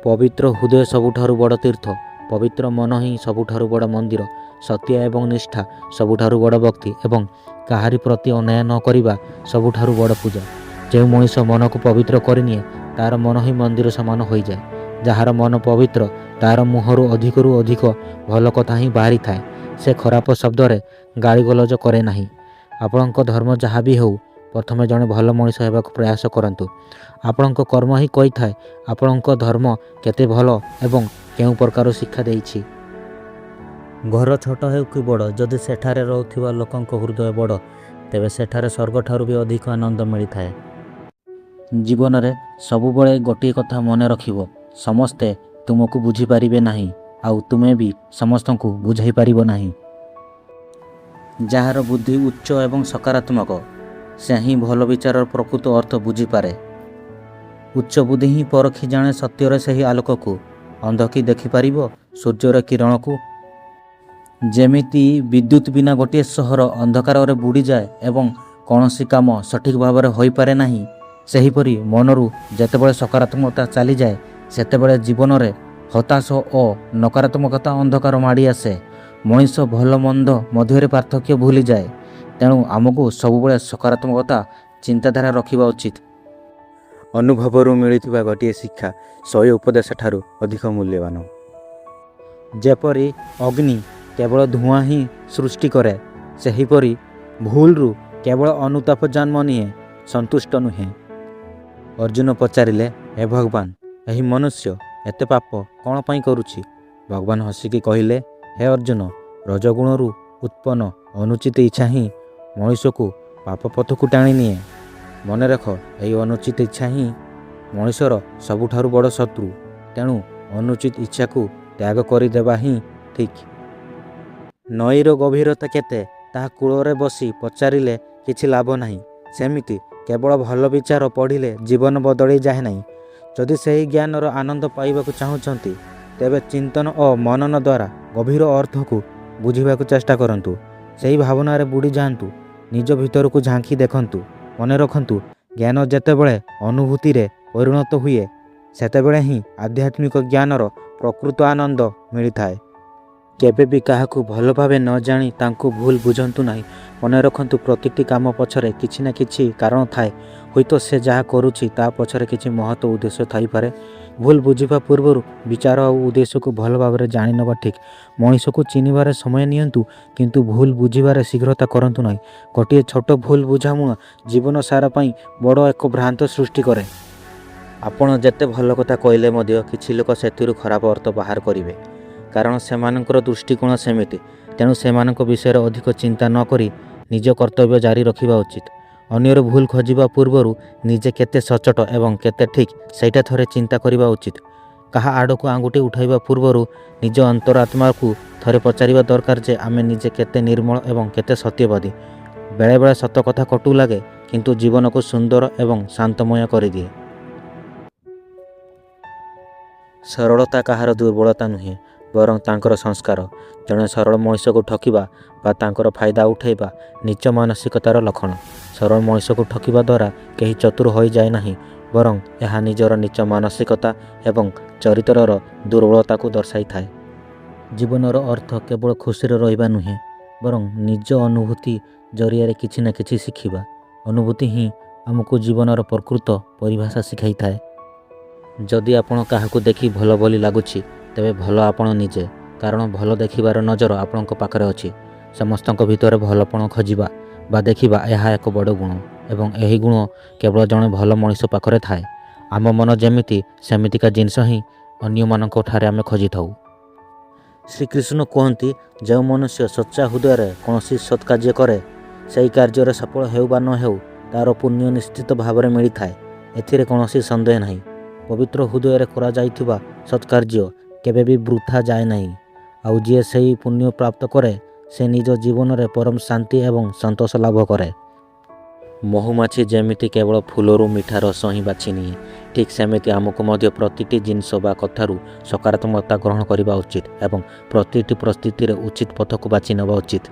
ପବିତ୍ର ହୃଦୟ ସବୁଠାରୁ ବଡ଼ ତୀର୍ଥ, ପବିତ୍ର ମନ ହିଁ ସବୁଠାରୁ ବଡ଼ ମନ୍ଦିର, ସତ୍ୟ ଏବଂ ନିଷ୍ଠା ସବୁଠାରୁ ବଡ଼ ଭକ୍ତି ଏବଂ କାହାରି ପ୍ରତି ଅନ୍ୟାୟ ନ କରିବା ସବୁଠାରୁ ବଡ଼ ପୂଜା। ଯେଉଁ ମଣିଷ ମନକୁ ପବିତ୍ର କରିନିଏ, ତା'ର ମନ ହିଁ ମନ୍ଦିର ସମାନ ହୋଇଯାଏ। ଯାହାର ମନ ପବିତ୍ର, ତା'ର ମୁହଁରୁ ଅଧିକରୁ ଅଧିକ ଭଲ କଥା ହିଁ ବାହାରିଥାଏ। ସେ ଖରାପ ଶବ୍ଦରେ ଗାଳିଗୁଲଜ କରେ ନାହିଁ। ଆପଣଙ୍କ ଧର୍ମ ଯାହା ବି ହେଉ, ପ୍ରଥମେ ଜଣେ ଭଲ ମଣିଷ ହେବାକୁ ପ୍ରୟାସ କରନ୍ତୁ। ଆପଣଙ୍କ କର୍ମ ହିଁ କହିଥାଏ ଆପଣଙ୍କ ଧର୍ମ କେତେ ଭଲ ଏବଂ କେଉଁ ପ୍ରକାର ଶିକ୍ଷା ଦେଇଛି। ଘର ଛୋଟ ହେଉ କି ବଡ଼, ଯଦି ସେଠାରେ ରହୁଥିବା ଲୋକଙ୍କ ହୃଦୟ ବଡ଼, ତେବେ ସେଠାରେ ସ୍ୱର୍ଗଠାରୁ ବି ଅଧିକ ଆନନ୍ଦ ମିଳିଥାଏ। ଜୀବନରେ ସବୁବେଳେ ଗୋଟିଏ କଥା ମନେ ରଖିବ, ସମସ୍ତେ ତୁମକୁ ବୁଝିପାରିବେ ନାହିଁ ଆଉ ତୁମେ ବି ସମସ୍ତଙ୍କୁ ବୁଝାଇ ପାରିବ ନାହିଁ। ଯାହାର ବୁଦ୍ଧି ଉଚ୍ଚ ଏବଂ ସକାରାତ୍ମକ, ସେ ହିଁ ଭଲ ବିଚାରର ପ୍ରକୃତ ଅର୍ଥ ବୁଝିପାରେ। ଉଚ୍ଚ ବୁଦ୍ଧି ହିଁ ପରଖି ଜାଣେ ସତ୍ୟର ସେହି ଆଲୋକକୁ। ଅନ୍ଧ କି ଦେଖିପାରିବ ସୂର୍ଯ୍ୟର କିରଣକୁ? ଯେମିତି ବିଦ୍ୟୁତ୍ ବିନା ଗୋଟିଏ ସହର ଅନ୍ଧକାରରେ ବୁଡ଼ିଯାଏ ଏବଂ କୌଣସି କାମ ସଠିକ୍ ଭାବରେ ହୋଇପାରେ ନାହିଁ, ସେହିପରି ମନରୁ ଯେତେବେଳେ ସକାରାତ୍ମକତା ଚାଲିଯାଏ, ସେତେବେଳେ ଜୀବନରେ ହତାଶ ଓ ନକାରାତ୍ମକତା ଅନ୍ଧକାର ମାଡ଼ି ଆସେ। ମଣିଷ ଭଲ ମନ୍ଦ ମଧ୍ୟରେ ପାର୍ଥକ୍ୟ ଭୁଲିଯାଏ। ତେଣୁ ଆମକୁ ସବୁବେଳେ ସକାରାତ୍ମକତା ଚିନ୍ତାଧାରା ରଖିବା ଉଚିତ। ଅନୁଭବରୁ ମିଳିଥିବା ଗୋଟିଏ ଶିକ୍ଷା 100 ଉପଦେଶଠାରୁ ଅଧିକ ମୂଲ୍ୟବାନ। ଯେପରି ଅଗ୍ନି କେବଳ ଧୂଆଁ ହିଁ ସୃଷ୍ଟି କରେ, ସେହିପରି ଭୁଲରୁ କେବଳ ଅନୁତାପ ଜନ୍ମ ନିଏ, ସନ୍ତୁଷ୍ଟ ନୁହେଁ। ଅର୍ଜୁନ ପଚାରିଲେ, ହେ ଭଗବାନ, ଏହି ମନୁଷ୍ୟ ଏତେ ପାପ କ'ଣ ପାଇଁ କରୁଛି? ଭଗବାନ ହସିକି କହିଲେ, ହେ ଅର୍ଜୁନ, ରଜୋଗୁଣରୁ ଉତ୍ପନ୍ନ ଅନୁଚିତ ଇଚ୍ଛା ହିଁ ମଣିଷକୁ ପାପ ପଥକୁ ଟାଣି ନିଏ। ମନେ ରଖ, ଏହି ଅନୁଚିତ ଇଚ୍ଛା ହିଁ ମଣିଷର ସବୁଠାରୁ ବଡ଼ ଶତ୍ରୁ। ତେଣୁ ଅନୁଚିତ ଇଚ୍ଛାକୁ ତ୍ୟାଗ କରିଦେବା ହିଁ ଠିକ୍। ନଈର ଗଭୀରତା କେତେ, ତାହା କୂଳରେ ବସି ପଚାରିଲେ କିଛି ଲାଭ ନାହିଁ। ସେମିତି କେବଳ ଭଲ ବିଚାର ପଢ଼ିଲେ ଜୀବନ ବଦଳି ଯାଏ ନାହିଁ। ଯଦି ସେହି ଜ୍ଞାନର ଆନନ୍ଦ ପାଇବାକୁ ଚାହୁଁଛନ୍ତି, ତେବେ ଚିନ୍ତନ ଓ ମନନ ଦ୍ୱାରା ଗଭୀର ଅର୍ଥକୁ ବୁଝିବାକୁ ଚେଷ୍ଟା କରନ୍ତୁ। ସେହି ଭାବନାରେ ବୁଡ଼ି ଯାଆନ୍ତୁ, ନିଜ ଭିତରକୁ ଝାଙ୍କି ଦେଖନ୍ତୁ। ମନେ ରଖନ୍ତୁ, ଜ୍ଞାନ ଯେତେବେଳେ ଅନୁଭୂତିରେ ପରିଣତ ହୁଏ, ସେତେବେଳେ ହିଁ ଆଧ୍ୟାତ୍ମିକ ଜ୍ଞାନର ପ୍ରକୃତ ଆନନ୍ଦ ମିଳିଥାଏ। କେବେ ବି କାହାକୁ ଭଲ ଭାବେ ନ ଜାଣି ତାଙ୍କୁ ଭୁଲ ବୁଝନ୍ତୁ ନାହିଁ। ମନେ ରଖନ୍ତୁ, ପ୍ରତିଟି କାମ ପଛରେ କିଛି ନା କିଛି କାରଣ ଥାଏ। ହୁଏତ ସେ ଯାହା କରୁଛି ତା ପଛରେ କିଛି ମହତ ଉଦ୍ଦେଶ୍ୟ ଥାଇପାରେ। ଭୁଲ ବୁଝିବା ପୂର୍ବରୁ ବିଚାର ଆଉ ଉଦ୍ଦେଶ୍ୟକୁ ଭଲ ଭାବରେ ଜାଣିନେବା ଠିକ୍। ମଣିଷକୁ ଚିହ୍ନିବାରେ ସମୟ ନିଅନ୍ତୁ, କିନ୍ତୁ ଭୁଲ ବୁଝିବାରେ ଶୀଘ୍ରତା କରନ୍ତୁ ନାହିଁ। ଗୋଟିଏ ଛୋଟ ଭୁଲ ବୁଝାମଣା ଜୀବନ ସାରା ପାଇଁ ବଡ଼ ଏକ ଭ୍ରାନ୍ତ ସୃଷ୍ଟି କରେ। ଆପଣ ଯେତେ ଭଲ କଥା କହିଲେ ମଧ୍ୟ କିଛି ଲୋକ ସେଥିରୁ ଖରାପ ଅର୍ଥ ବାହାର କରିବେ, କାରଣ ସେମାନଙ୍କର ଦୃଷ୍ଟିକୋଣ ସେମିତି। ତେଣୁ ସେମାନଙ୍କ ବିଷୟରେ ଅଧିକ ଚିନ୍ତା ନ କରି ନିଜ କର୍ତ୍ତବ୍ୟ ଜାରି ରଖିବା ଉଚିତ। ଅନ୍ୟର ଭୁଲ ଖୋଜିବା ପୂର୍ବରୁ ନିଜେ କେତେ ସଚ୍ଚୋଟ ଏବଂ କେତେ ଠିକ୍, ସେଇଟା ଥରେ ଚିନ୍ତା କରିବା ଉଚିତ। କାହା ଆଡ଼କୁ ଆଙ୍ଗୁଠି ଉଠାଇବା ପୂର୍ବରୁ ନିଜ ଅନ୍ତରାତ୍ମାକୁ ଥରେ ପଚାରିବା ଦରକାର ଯେ ଆମେ ନିଜେ କେତେ ନିର୍ମଳ ଏବଂ କେତେ ସତ୍ୟବାଦୀ। ବେଳେବେଳେ ସତ କଥା କଟୁ ଲାଗେ, କିନ୍ତୁ ଜୀବନକୁ ସୁନ୍ଦର ଏବଂ ଶାନ୍ତମୟ କରିଦିଏ। ସରଳତା କାହାର ଦୁର୍ବଳତା ନୁହେଁ, ବରଂ ତାଙ୍କର ସଂସ୍କାର। ଜଣେ ସରଳ ମଣିଷକୁ ଠକିବା ବା ତାଙ୍କର ଫାଇଦା ଉଠାଇବା ନୀଚ ମାନସିକତାର ଲକ୍ଷଣ। ସରଳ ମଣିଷକୁ ଠକିବା ଦ୍ୱାରା କେହି ଚତୁର ହୋଇଯାଏ ନାହିଁ, ବରଂ ଏହା ନିଜର ନୀଚ ମାନସିକତା ଏବଂ ଚରିତ୍ରର ଦୁର୍ବଳତାକୁ ଦର୍ଶାଇଥାଏ। ଜୀବନର ଅର୍ଥ କେବଳ ଖୁସିରେ ରହିବା ନୁହେଁ, ବରଂ ନିଜ ଅନୁଭୂତି ଜରିଆରେ କିଛି ନା କିଛି ଶିଖିବା। ଅନୁଭୂତି ହିଁ ଆମକୁ ଜୀବନର ପ୍ରକୃତ ପରିଭାଷା ଶିଖାଇଥାଏ। ଯଦି ଆପଣ କାହାକୁ ଦେଖି ଭଲ ବୋଲି ଲାଗୁଛି, ତେବେ ଭଲ ଆପଣ ନିଜେ, କାରଣ ଭଲ ଦେଖିବାର ନଜର ଆପଣଙ୍କ ପାଖରେ ଅଛି। ସମସ୍ତଙ୍କ ଭିତରେ ଭଲପଣ ଖୋଜିବା ବା ଦେଖିବା, ଏହା ଏକ ବଡ଼ ଗୁଣ ଏବଂ ଏହି ଗୁଣ କେବଳ ଜଣେ ଭଲ ମଣିଷ ପାଖରେ ଥାଏ। ଆମ ମନ ଯେମିତି, ସେମିତିକା ଜିନିଷ ହିଁ ଅନ୍ୟମାନଙ୍କ ଠାରେ ଆମେ ଖୋଜିଥାଉ। ଶ୍ରୀକୃଷ୍ଣ କୁହନ୍ତି, ଯେଉଁ ମନୁଷ୍ୟ ସଚ୍ଚା ହୃଦୟରେ କୌଣସି ସତ୍କାର୍ଯ୍ୟ କରେ, ସେହି କାର୍ଯ୍ୟରେ ସଫଳ ହେଉ ବା ନ ହେଉ, ତା'ର ପୁଣ୍ୟ ନିଶ୍ଚିତ ଭାବରେ ମିଳିଥାଏ, ଏଥିରେ କୌଣସି ସନ୍ଦେହ ନାହିଁ। ପବିତ୍ର ହୃଦୟରେ କରାଯାଇଥିବା ସତ୍କାର୍ଯ୍ୟ କେବେ ବି ବୃଥା ଯାଏ ନାହିଁ, ଆଉ ଯିଏ ସେହି ପୁଣ୍ୟ ପ୍ରାପ୍ତ କରେ, ସେ ନିଜ ଜୀବନରେ ପରମ ଶାନ୍ତି ଏବଂ ସନ୍ତୋଷ ଲାଭ କରେ। ମହୁମାଛି ଯେମିତି କେବଳ ଫୁଲରୁ ମିଠା ରସ ହିଁ ବାଛି ନିଏ, ଠିକ୍ ସେମିତି ଆମକୁ ମଧ୍ୟ ପ୍ରତିଟି ଜିନିଷ ବା କଥାରୁ ସକାରାତ୍ମକତା ଗ୍ରହଣ କରିବା ଉଚିତ ଏବଂ ପ୍ରତିଟି ପରିସ୍ଥିତିରେ ଉଚିତ ପଥକୁ ବାଛି ନେବା ଉଚିତ।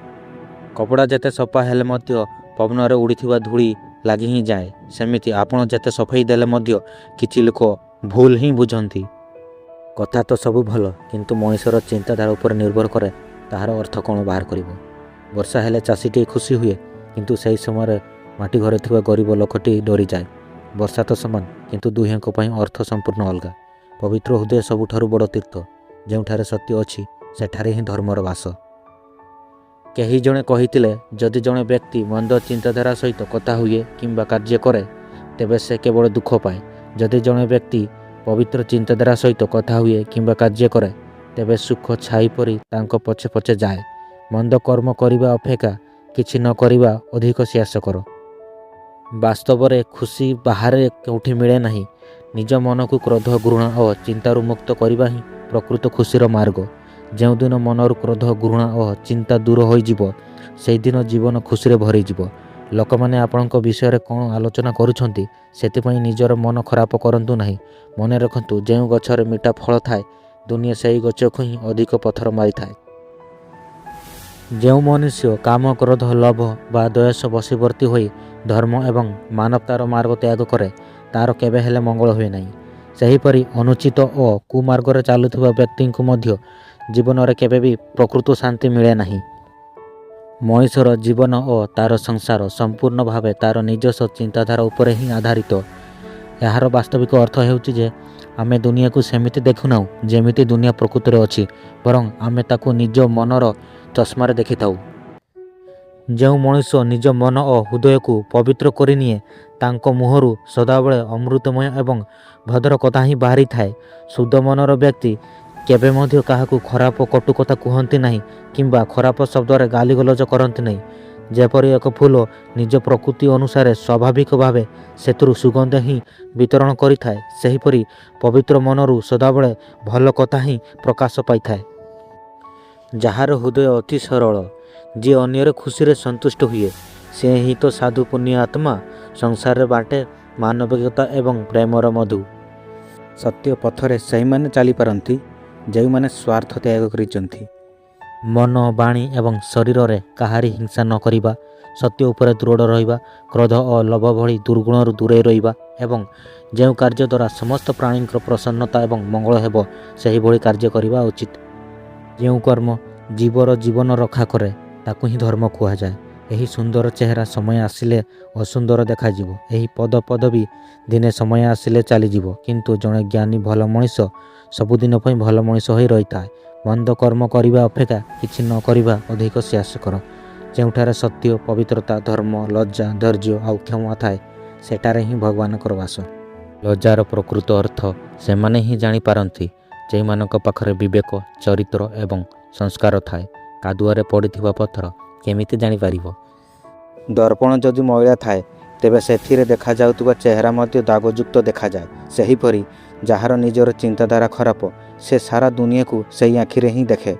କପଡ଼ା ଯେତେ ସଫା ହେଲେ ମଧ୍ୟ ପବନରେ ଉଡ଼ିଥିବା ଧୂଳି ଲାଗି ହିଁ ଯାଏ, ସେମିତି ଆପଣ ଯେତେ ସଫେଇ ଦେଲେ ମଧ୍ୟ କିଛି ଲୋକ ଭୁଲ ହିଁ ବୁଝନ୍ତି। କଥା ତ ସବୁ ଭଲ, କିନ୍ତୁ ମଣିଷର ଚିନ୍ତାଧାରା ଉପରେ ନିର୍ଭର କରେ ତାହାର ଅର୍ଥ କ'ଣ ବାହାର କରିବ। ବର୍ଷା ହେଲେ ଚାଷୀଟିଏ ଖୁସି ହୁଏ, କିନ୍ତୁ ସେହି ସମୟରେ ମାଟି ଘରେ ଥିବା ଗରିବ ଲୋକଟି ଡରିଯାଏ। ବର୍ଷା ତ ସମାନ, କିନ୍ତୁ ଦୁହେଁଙ୍କ ପାଇଁ ଅର୍ଥ ସମ୍ପୂର୍ଣ୍ଣ ଅଲଗା। ପବିତ୍ର ହୃଦୟ ସବୁଠାରୁ ବଡ଼ ତୀର୍ଥ। ଯେଉଁଠାରେ ସତ୍ୟ ଅଛି, ସେଠାରେ ହିଁ ଧର୍ମର ବାସ। କେହି ଜଣେ କହିଥିଲେ, ଯଦି ଜଣେ ବ୍ୟକ୍ତି ମନ୍ଦ ଚିନ୍ତାଧାରା ସହିତ କଥା ହୁଏ କିମ୍ବା କାର୍ଯ୍ୟ କରେ, ତେବେ ସେ କେବଳ ଦୁଃଖ ପାଏ। ଯଦି ଜଣେ ବ୍ୟକ୍ତି ପବିତ୍ର ଚିନ୍ତାଧାରା ସହିତ କଥା ହୁଏ କିମ୍ବା କାର୍ଯ୍ୟ କରେ, ତେବେ ସୁଖ ଛାଇ ପରି ତାଙ୍କ ପଛେ ପଛେ ଯାଏ। ମନ୍ଦ କର୍ମ କରିବା ଅପେକ୍ଷା କିଛି ନ କରିବା ଅଧିକ ଶ୍ରେୟସ୍କର। ବାସ୍ତବରେ ଖୁସି ବାହାରେ କେଉଁଠି ମିଳେ ନାହିଁ। ନିଜ ମନକୁ କ୍ରୋଧ, ଘୃଣା ଓ ଚିନ୍ତାରୁ ମୁକ୍ତ କରିବା ହିଁ ପ୍ରକୃତ ଖୁସିର ମାର୍ଗ। ଯେଉଁଦିନ ମନରୁ କ୍ରୋଧ, ଘୃଣା ଓ ଚିନ୍ତା ଦୂର ହୋଇଯିବ, ସେହିଦିନ ଜୀବନ ଖୁସିରେ ଭରିଯିବ। ଲୋକମାନେ ଆପଣଙ୍କ ବିଷୟରେ କ'ଣ ଆଲୋଚନା କରୁଛନ୍ତି, ସେଥିପାଇଁ ନିଜର ମନ ଖରାପ କରନ୍ତୁ ନାହିଁ। ମନେ ରଖନ୍ତୁ, ଯେଉଁ ଗଛରେ ମିଠା ଫଳ ଥାଏ, ଦୁନିଆ ସେହି ଗଛକୁ ହିଁ ଅଧିକ ପଥର ମାରିଥାଏ। ଯେଉଁ ମନୁଷ୍ୟ କାମ, କ୍ରୋଧ, ଲୋଭ ବା ଦ୍ୱେଷ ବଶବର୍ତ୍ତୀ ହୋଇ ଧର୍ମ ଏବଂ ମାନବତାର ମାର୍ଗ ତ୍ୟାଗ କରେ, ତା'ର କେବେ ହେଲେ ମଙ୍ଗଳ ହୁଏ ନାହିଁ। ସେହିପରି ଅନୁଚିତ ଓ କୁମାର୍ଗରେ ଚାଲୁଥିବା ବ୍ୟକ୍ତିଙ୍କୁ ମଧ୍ୟ ଜୀବନରେ କେବେ ବି ପ୍ରକୃତ ଶାନ୍ତି ମିଳେ ନାହିଁ। ମଣିଷର ଜୀବନ ଓ ତା'ର ସଂସାର ସମ୍ପୂର୍ଣ୍ଣ ଭାବେ ତା'ର ନିଜସ୍ୱ ଚିନ୍ତାଧାରା ଉପରେ ହିଁ ଆଧାରିତ। ଏହାର ବାସ୍ତବିକ ଅର୍ଥ ହେଉଛି ଯେ ଆମେ ଦୁନିଆକୁ ସେମିତି ଦେଖୁନାହୁଁ ଯେମିତି ଦୁନିଆ ପ୍ରକୃତରେ ଅଛି, ବରଂ ଆମେ ତାକୁ ନିଜ ମନର ଚଷମାରେ ଦେଖିଥାଉ। ଯେଉଁ ମଣିଷ ନିଜ ମନ ଓ ହୃଦୟକୁ ପବିତ୍ର କରିନିଏ, ତାଙ୍କ ମୁହଁରୁ ସଦାବେଳେ ଅମୃତମୟ ଏବଂ ଭଦ୍ର କଥା ହିଁ ବାହାରିଥାଏ। ଶୁଦ୍ଧ ମନର ବ୍ୟକ୍ତି କେବେ ମଧ୍ୟ କାହାକୁ ଖରାପ କଟୁ କଥା କୁହନ୍ତି ନାହିଁ କିମ୍ବା ଖରାପ ଶବ୍ଦରେ ଗାଳିଗୁଲଜ କରନ୍ତି ନାହିଁ। ଯେପରି ଏକ ଫୁଲ ନିଜ ପ୍ରକୃତି ଅନୁସାରେ ସ୍ୱାଭାବିକ ଭାବେ ସେଥିରୁ ସୁଗନ୍ଧ ହିଁ ବିତରଣ କରିଥାଏ, ସେହିପରି ପବିତ୍ର ମନରୁ ସଦାବେଳେ ଭଲ କଥା ହିଁ ପ୍ରକାଶ ପାଇଥାଏ। ଯାହାର ହୃଦୟ ଅତି ସରଳ, ଯିଏ ଅନ୍ୟର ଖୁସିରେ ସନ୍ତୁଷ୍ଟ ହୁଏ, ସେ ହିଁ ତ ସାଧୁ ପୁଣ୍ୟ ଆତ୍ମା, ସଂସାରରେ ବାଣ୍ଟେ ମାନବିକତା ଏବଂ ପ୍ରେମର ମଧୁ। ସତ୍ୟ ପଥରେ ସେହିମାନେ ଚାଲିପାରନ୍ତି, ଯେଉଁମାନେ ସ୍ୱାର୍ଥ ତ୍ୟାଗ କରିଛନ୍ତି। ମନ, ବାଣୀ ଏବଂ ଶରୀରରେ କାହାରି ହିଂସା ନ କରିବା, ସତ୍ୟ ଉପରେ ଦୃଢ଼ ରହିବା, କ୍ରୋଧ ଓ ଲୋଭ ଭଳି ଦୁର୍ଗୁଣରୁ ଦୂରେଇ ରହିବା ଏବଂ ଯେଉଁ କାର୍ଯ୍ୟ ଦ୍ୱାରା ସମସ୍ତ ପ୍ରାଣୀଙ୍କର ପ୍ରସନ୍ନତା ଏବଂ ମଙ୍ଗଳ ହେବ, ସେହିଭଳି କାର୍ଯ୍ୟ କରିବା ଉଚିତ। ଯେଉଁ କର୍ମ ଜୀବର ଜୀବନ ରକ୍ଷା କରେ, ତାକୁ ହିଁ ଧର୍ମ କୁହାଯାଏ। ଏହି ସୁନ୍ଦର ଚେହେରା ସମୟ ଆସିଲେ ଅସୁନ୍ଦର ଦେଖାଯିବ। ଏହି ପଦ ପଦବୀ ଦିନେ ସମୟ ଆସିଲେ ଚାଲିଯିବ। କିନ୍ତୁ ଜଣେ ଜ୍ଞାନୀ ଭଲ ମଣିଷ ସବୁଦିନ ପାଇଁ ଭଲ ମଣିଷ ହୋଇ ରହିଥାଏ। ମନ୍ଦ କର୍ମ କରିବା ଅପେକ୍ଷା କିଛି ନ କରିବା ଅଧିକ ଶ୍ରେୟସ୍କର। ଯେଉଁଠାରେ ସତ୍ୟ, ପବିତ୍ରତା, ଧର୍ମ, ଲଜ୍ଜା, ଧୈର୍ଯ୍ୟ ଆଉ କ୍ଷମା ଥାଏ, ସେଠାରେ ହିଁ ଭଗବାନଙ୍କର ବାସ। ଲଜ୍ଜାର ପ୍ରକୃତ ଅର୍ଥ ସେମାନେ ହିଁ ଜାଣିପାରନ୍ତି, ଯେଉଁମାନଙ୍କ ପାଖରେ ବିବେକ, ଚରିତ୍ର ଏବଂ ସଂସ୍କାର ଥାଏ। କାଦୁଅରେ ପଡ଼ିଥିବା ପଥର କେମିତି ଜାଣିପାରିବ? ଦର୍ପଣ ଯଦି ମଇଳା ଥାଏ, ତେବେ ସେଥିରେ ଦେଖାଯାଉଥିବା ଚେହେରା ମଧ୍ୟ ଦାଗଯୁକ୍ତ ଦେଖାଯାଏ। ସେହିପରି ଯାହାର ନିଜର ଚିନ୍ତାଧାରା ଖରାପ, ସେ ସାରା ଦୁନିଆକୁ ସେହି ଆଖିରେ ହିଁ ଦେଖେ।